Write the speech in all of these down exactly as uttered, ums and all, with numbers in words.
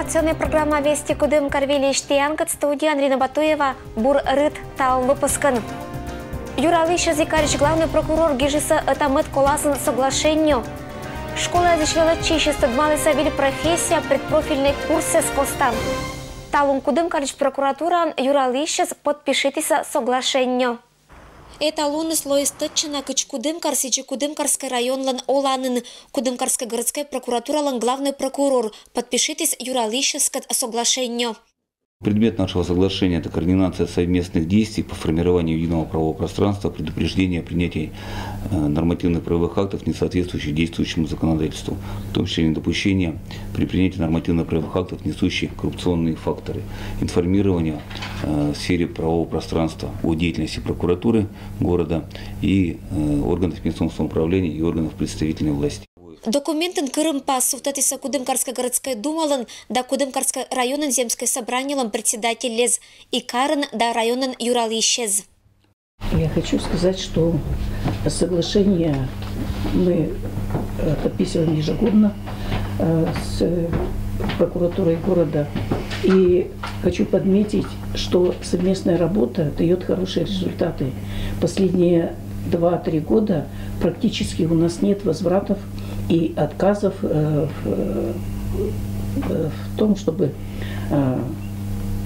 Информационная программа «Вести Кудымкар» выльысь тіянкӧд, студияын Рина Батуева. Бур рыт тайӧ выпускын. Юралысьӧс Икарысь главный прокурор гижис ӧта-мӧд коласын соглашенньӧ. Школаысь велӧдчысьыс тӧдмалісны выль профессия предпрофильнӧй курсӧс коста. Талун Кудымкарысь прокуратураын юралысьӧс подпишитісны соглашенньӧ. Ӧта луныс лоис тӧдчана, кыдз Кудымкар сідзи Кудымкарскӧй районлӧн оланін. Кудымкарскӧй городскӧй прокуратуралӧн главный прокурор подпишитіс юралысьӧскӧд соглашенньӧ. Предмет нашего соглашения — это координация совместных действий по формированию единого правового пространства, предупреждение о принятии э, нормативных правовых актов, не соответствующих действующему законодательству, в том числе недопущение при принятии нормативно-правовых актов, несущих коррупционные факторы, информирование э, в сфере правового пространства о деятельности прокуратуры города и э, органов местного самоуправления и органов представительной власти. Документын кырымпас сувтӧдісны Кудымкарскӧй городскӧй думалӧн да Кудымкарскӧй районын земскӧй собранилӧн председательӧс, Икарын да районын юралысьӧс. Я хочу сказать, что соглашение мы э, подписываем ежегодно э, с прокуратурой города. И хочу подметить, что совместная работа дает хорошие результаты. Последние два-три года практически у нас нет возвратов и отказов э, в, э, в том, чтобы э,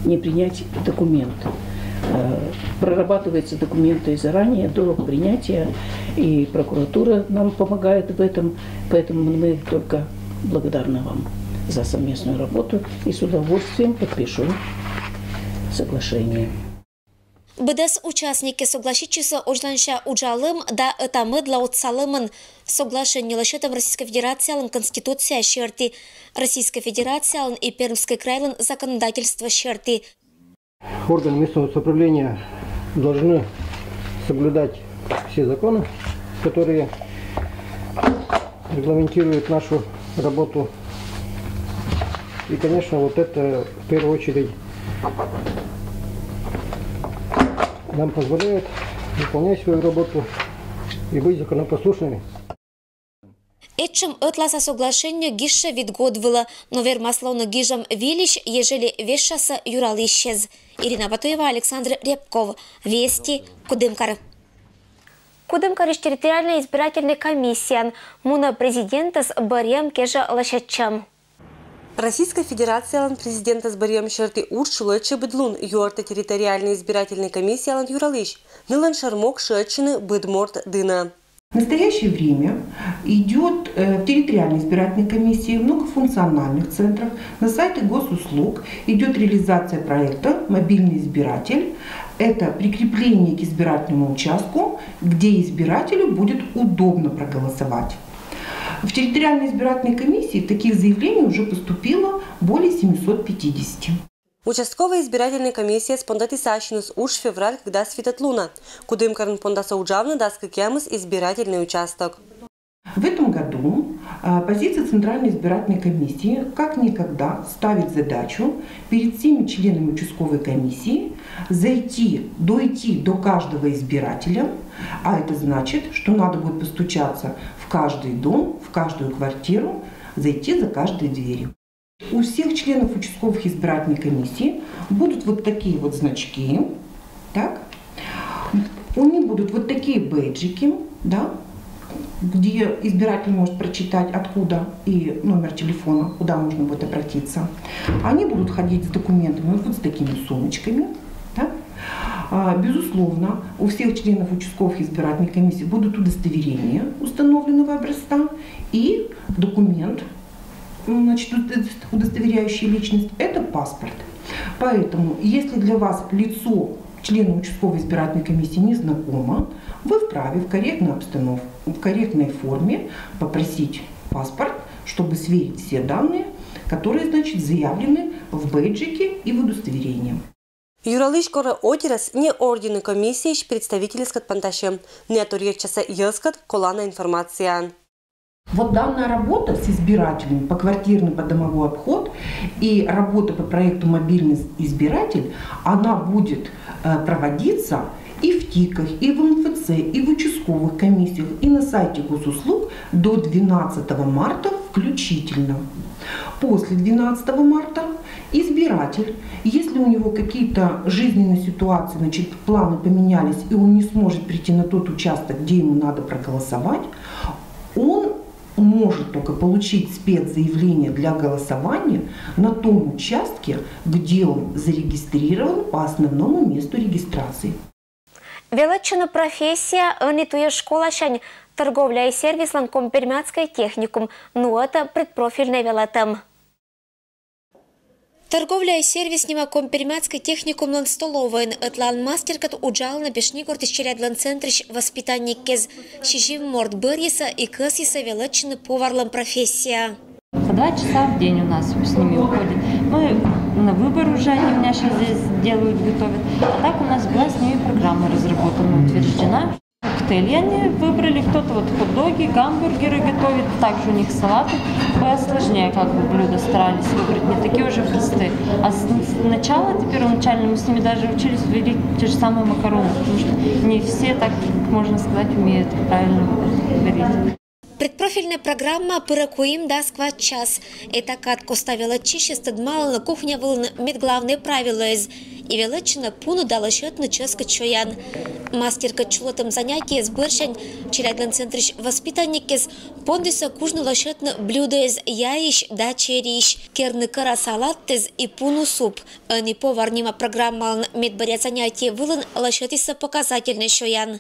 не принять документ. Э, Прорабатываются документы заранее, до принятия, и прокуратура нам помогает в этом, поэтому мы только благодарны вам за совместную работу и с удовольствием подпишу соглашение. Быдӧс участниккӧд согласитчисны оздзланся уджалӧм да ӧта-мӧдлы отсалӧмӧн. Соглашенньӧ лӧсьӧдӧма Российскӧй Федерациялӧн Конституция серти, Российскӧй Федерациялӧн и Пермскӧй крайлӧн законодательство серти. Органы местного самоуправления должны соблюдать все законы, которые регламентируют нашу работу. И, конечно, вот это в первую очередь нам позволяет выполнять свою работу и быть законопослушными. Этшӧм ӧтласа соглашенньӧ гижсьӧ вит год вылӧ, но вермас лоны гижӧм выльысь, ежели вежасьӧ юралысьӧс. Ирина Батуева, Александр Рябков, «Вести», Кудымкар. Кудымкарысь территориальнӧй избирательнӧй комиссияын мунӧ президентӧс бӧрйӧм кежлӧ лӧсьӧдчӧм. Российскӧй Федерациялӧн президентӧс бӧрйӧм серти удж сулӧдчӧ быд лун, юӧртӧ территориальнӧй избирательнӧй комиссиялӧн юралысь. Нылӧн шӧр мог — шыӧдчыны быд морт дінӧ. В настоящее время идет э, в территориальной избирательной комиссии многофункциональных центров на сайте госуслуг идет реализация проекта «Мобильный избиратель». Это прикрепление к избирательному участку, где избирателю будет удобно проголосовать. В территориальной избирательной комиссии таких заявлений уже поступило более семисот пятидесяти. Участковӧй избирательнӧй комиссияс пондӧтіс ассьыныс удж февраль кыкдас витӧд лунӧ. Кудымкарын пондасӧ уджавны дас кӧкъямыс избирательнӧй участок. В этом году позиция Центральной избирательной комиссии как никогда ставит задачу перед всеми членами участковой комиссии зайти, дойти до каждого избирателя, а это значит, что надо будет постучаться в каждый дом, в каждую квартиру, зайти за каждой дверью. У всех членов участковых избирательных комиссий будут вот такие вот значки. Так? У них будут вот такие бейджики, да, где избиратель может прочитать, откуда и номер телефона, куда можно будет обратиться. Они будут ходить с документами вот с такими сумочками. Да? А, безусловно, у всех членов участковых избирательных комиссий будут удостоверения установленного образца и документ, значит, удостоверяющий личность, это паспорт. Поэтому, если для вас лицо, члена участковой избирательной комиссии, не знакомо, вы вправе в корректной обстановке, в корректной форме попросить паспорт, чтобы сверить все данные, которые, значит, заявлены в бейджике и в удостоверении. Юралысь корӧ отирӧс не ординӧй комиссияысь представительыскӧд пантасьӧм, не торйӧдчасӧ йӧзкӧд колана информацияӧн. Вот данная работа с избирателями, поквартирный подомовой обход и работа по проекту «Мобильный избиратель», она будет э, проводиться и в ТИКах, и в МФЦ, и в участковых комиссиях, и на сайте госуслуг до двенадцатого марта включительно. После двенадцатого марта Избиратель, если у него какие-то жизненные ситуации, значит, планы поменялись, и он не сможет прийти на тот участок, где ему надо проголосовать, он может только получить спецзаявление для голосования на том участке, где он зарегистрирован по основному месту регистрации. Велӧдчыны профессия ӧні туйӧ школасянь. Торговля и сервислӧн компермяцкӧй техникум нуӧдӧ предпрофильнӧй велӧтӧм. Торговля и сервис нима компермяцкӧй техникумлӧн столовӧйын ӧтлаын мастеркӧд уджалӧны Пешнигортысь челядьлӧн центрысь воспитанниккез. Сизим морт бӧрйисӧ и кӧсйисӧ велӧдчыны поварлӧн профессияӧ. По два часа в день у нас с ними уходит. Ну и на выбор уже они у меня сейчас здесь делают, готовят. А так у нас была с ними программа разработана, утверждена. Коктейли они выбрали, кто-то вот хот-доги, гамбургеры готовит, также у них салаты. Посложнее как бы блюда старались выбрать, не такие уже простые. А с- сначала, это первоначально, мы с ними даже учились варить те же самые макароны, потому что не все так, можно сказать, умеют правильно варить. Предпрофильнӧй программа пырӧ куим-дас квайт час. Эта кад коста велӧдчысьыс тӧдмалӧны кухня вылын медглавнӧй правилӧйӧс и велӧдчыны пуны да лӧсьӧдны чӧскыд сёян. Мастеркӧд чулӧтӧм занятиеыс бӧрсянь челядьлӧн центрысь воспитанниккез пондісӧ кужны лӧсьӧдны блюдояс яйысь да чериысь, керны кӧра салаттэс и пуны суп. Ӧні повар нима программалӧн медбӧръя занятие вылын лӧсьӧдісӧ показательнӧй сёян.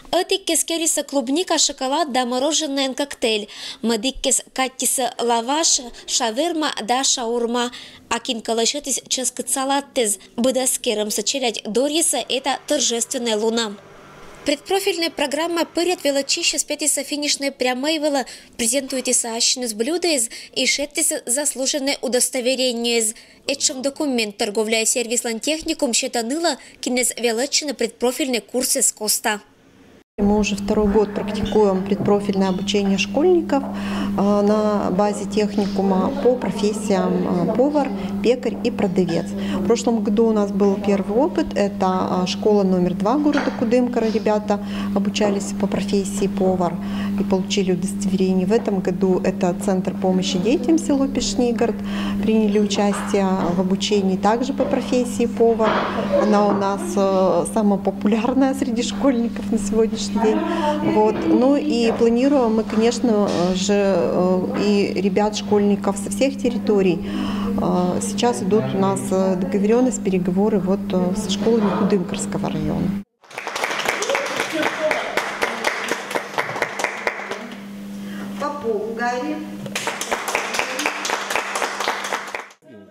Ӧтиккез керисӧ клубника, шоколад да мороженоен коктейль. Мӧдіккез каттісӧ лаваш, шаверма да шаурма. А кин кӧ лӧсьӧдіс чӧскыд салаттэс. Быдӧс керӧмсӧ челядь дорйисӧ эта торжественнӧй лунӧ. Предпрофильнӧй программа пырйӧд велӧдчысьыс петісӧ финишнӧй прямӧй вылӧ, презентуйтісӧ ассьыныс блюдояс и шедьтісӧ заслуженнӧй удостоверениеыс. Этшӧм документ торговля и сервислӧн техникум сетӧ нылӧ, кинныс велӧдчыны предпрофильнӧй курсыс коста. Мы уже второй год практикуем предпрофильное обучение школьников на базе техникума по профессиям повар, пекарь и продавец. В прошлом году у нас был первый опыт, это школа номер два города Кудымкара. Ребята обучались по профессии повар и получили удостоверение. В этом году это Центр помощи детям село Пешнигорт. Приняли участие в обучении также по профессии повар. Она у нас самая популярная среди школьников на сегодняшний день. Вот. Ну и планируем мы, конечно же, и ребят, школьников со всех территорий. Сейчас идут у нас договоренность, переговоры вот со школами Кудымкарского района.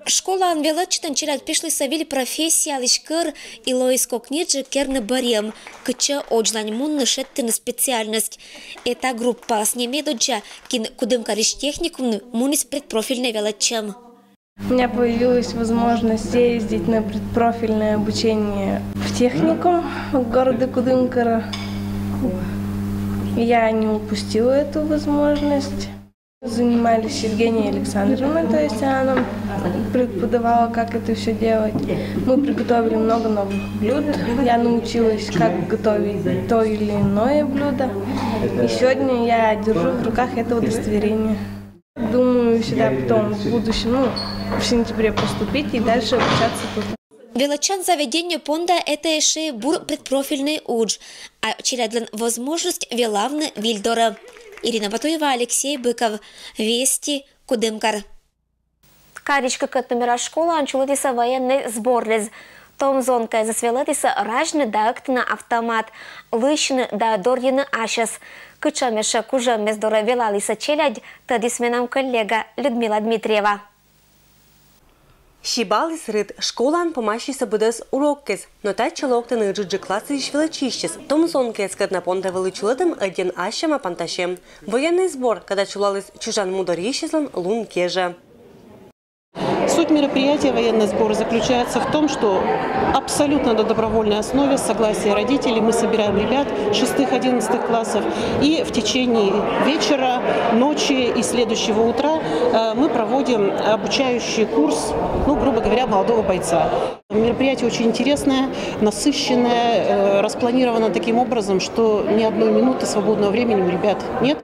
Школаын велӧдчытӧн челядь пишлісӧ виль профессиялысь кӧр и лоис кокниджык керны бӧрйӧм, кытчӧ одзлань мунны шедьтыны специальность. Эта группаыс не медоддза, кин Кудымкарысь техникумын муніс предпрофильнӧй велӧдчӧм. У меня появилась возможность ездить на предпрофильное обучение в техникум города Кудымкара. Я не упустила эту возможность. Занимались с Евгенией Александровной, то есть она нам преподавала, как это все делать. Мы приготовили много новых блюд. Я научилась, как готовить то или иное блюдо. И сегодня я держу в руках это удостоверение. Думаю сюда потом в будущем, ну, в сентябре поступить и дальше обучаться тут. Велӧдчан заведение понда эта эшшӧ бур предпрофильнӧй удж, а челядьлӧн возможность велавны виль дорӧ. Ирина Батуева, Алексей Быков, Вести, Кудымкар. Карысь кыкӧд номера школаын чулӧдісӧ военнӧй сборлӧн. Том зонкаясӧс велӧдісӧ разьны да ӧктыны автомат, лыйсьыны да дорйыны асьӧс. Кытшӧм эшшӧ кужӧммес дорӧ велалісӧ челядь, тӧдіс менам коллега Людмила Дмитриева. Сибаліс рыт. Школаын помасисӧ быдӧс уроккӧс, но татчӧ локтӧны ыджыдджык классъясысь велӧдчысьыс. Том зонкаяскӧд на понда вӧлі чулӧдӧм ӧдйӧн ассьым пантасьӧм. Военнӧй сбор, кӧда чулаліс чужан му дорйысьыслӧн лун кежӧ. Суть мероприятия «Военный сбор» заключается в том, что абсолютно на добровольной основе, с согласия родителей, мы собираем ребят шестых, одиннадцатых классов, и в течение вечера, ночи и следующего утра мы проводим обучающий курс, ну, грубо говоря, молодого бойца. Мероприятие очень интересное, насыщенное, распланировано таким образом, что ни одной минуты свободного времени у ребят нет.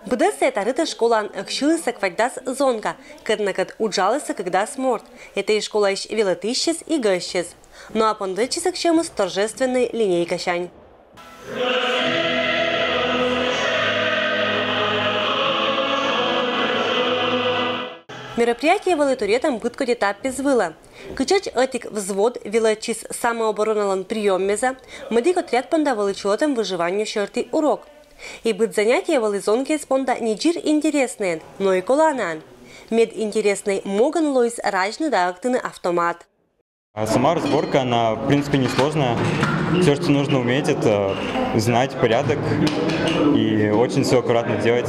Быдэсса этэ рытэ школаын ӧксилысэ кватьдас зонка, кӧт на кӧт уджалысэ кыкдас морт. Этэ и школаысь велӧтӥсьсэс и гӧсьсэс. Но а пондэтчис ӧксемыс торжественной линейкасянь. Мероприятие вӧлі туретам быдкодь этапез вылэ. Кыӵе ӧтик взвод велӧтчис самообороналэн приёммезэ, медик отряд понда вӧлі чулэтэм выживанию сьӧртӥ урок. И быд занятие вӧлі зонкаез понда не ӟир интереснэен, но и коланаен. Мед интересной могэн луиз разьны да ӧктыны автомат. А сама разборка, она, в принципе, несложная. Все, что нужно уметь, это знать порядок и очень все аккуратно делать.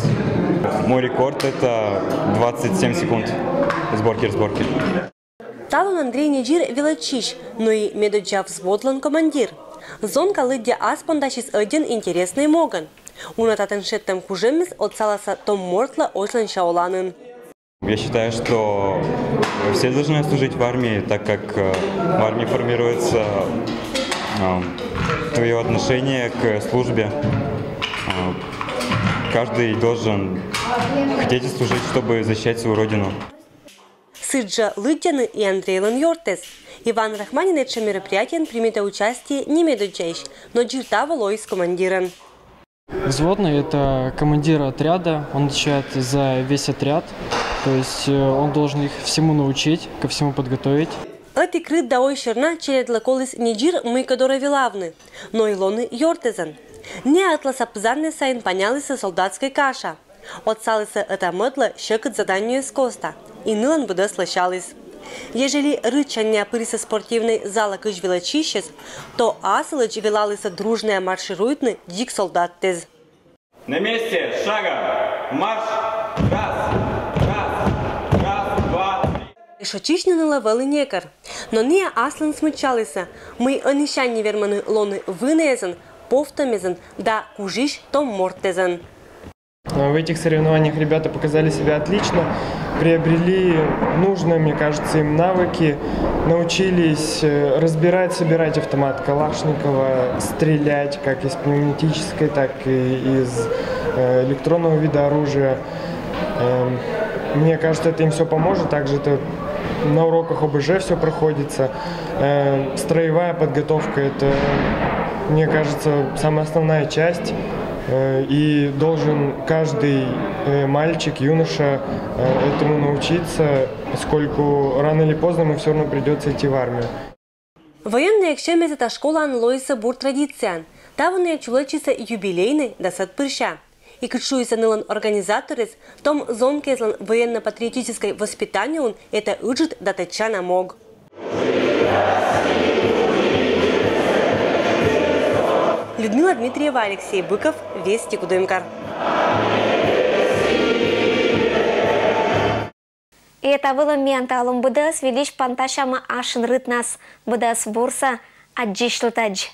Мой рекорд — это двадцать семь секунд сборки-разборки. Талун Андрей не ӟир велӧтчись, но и медодӟа взводлэн командир. Зонка лыдъя ас пондасьыс ӧден интересной могэн. Уна татын шедьтэм кужэммес отсаласа том мортлы озьыланся оланын. Я считаю, что все должны служить в армии, так как э, в армии формируется э, твое отношение к службе. Э, Каждый должен хотеть служить, чтобы защищать свою родину. Сыӵе лыдъяны и Андрейлэн ёртэз. Иван Рахманин эче мероприятиен примитэ участие не медодӟаись, но ӟырта вылоис командирен. Взводный — это командир отряда, он отвечает за весь отряд, то есть э, он должен их всему научить, ко всему подготовить. Ӧтик рыт да ой сьӧрна чередлы колӥз не ӟир мыйкӧ доры велавны, но и лоны ёртэзэн. Нэ ӧтласа пызанъя сайын панялысэ солдатской каша. Отсалысэ ӧта-мӧдлы сьӧкыт заданиоез костэ, и нылэн быдэс лэсялӥз. Ежели рыт сянъя пырисэ спортивной залэ кызь велӧтчисез, то асьсэлэсь велалысэ дружныя маршируйтны дик солдаттэз. На месте, шагом, марш! Раз, раз, раз, два, три. Эшшо чисьны нылы вӧлы некор. Но нэ аслым смыччалысэ, мый ӧнісянь не верманы лоны вынэзэн, повтэмезэн да кужысь том морттэзэн. В этих соревнованиях ребята показали себя отлично, приобрели нужное, мне кажется, им навыки, научились э, разбирать, собирать автомат Калашникова, стрелять как из пневматической, так и из э, электронного вида оружия. Эм, мне кажется, это им все поможет. Также это на уроках ОБЖ все проходится. Эм, строевая подготовка — это, мне кажется, самая основная часть. Э, и должен каждый э, мальчик, юноша э, этому научиться, поскольку рано или поздно ему все равно придется идти в армию. Военной ӧксемез та школаын луисэ бур традицияен. Та вынэ чулэчисэ юбилейной дасэт пырся. И кыӵе шуисэ нылэн организаторез, том зонкаезлэн военно-патриотической воспитаниеын это ыджыт да тэтчана мог. Людмила Дмитриева, Алексей Быков, Вести Кудымкар. И та вылын миян талун быдэс. Выльысь пантасямы ашын рытнас. Быдэс бурсэ, адӟись тутадӟ.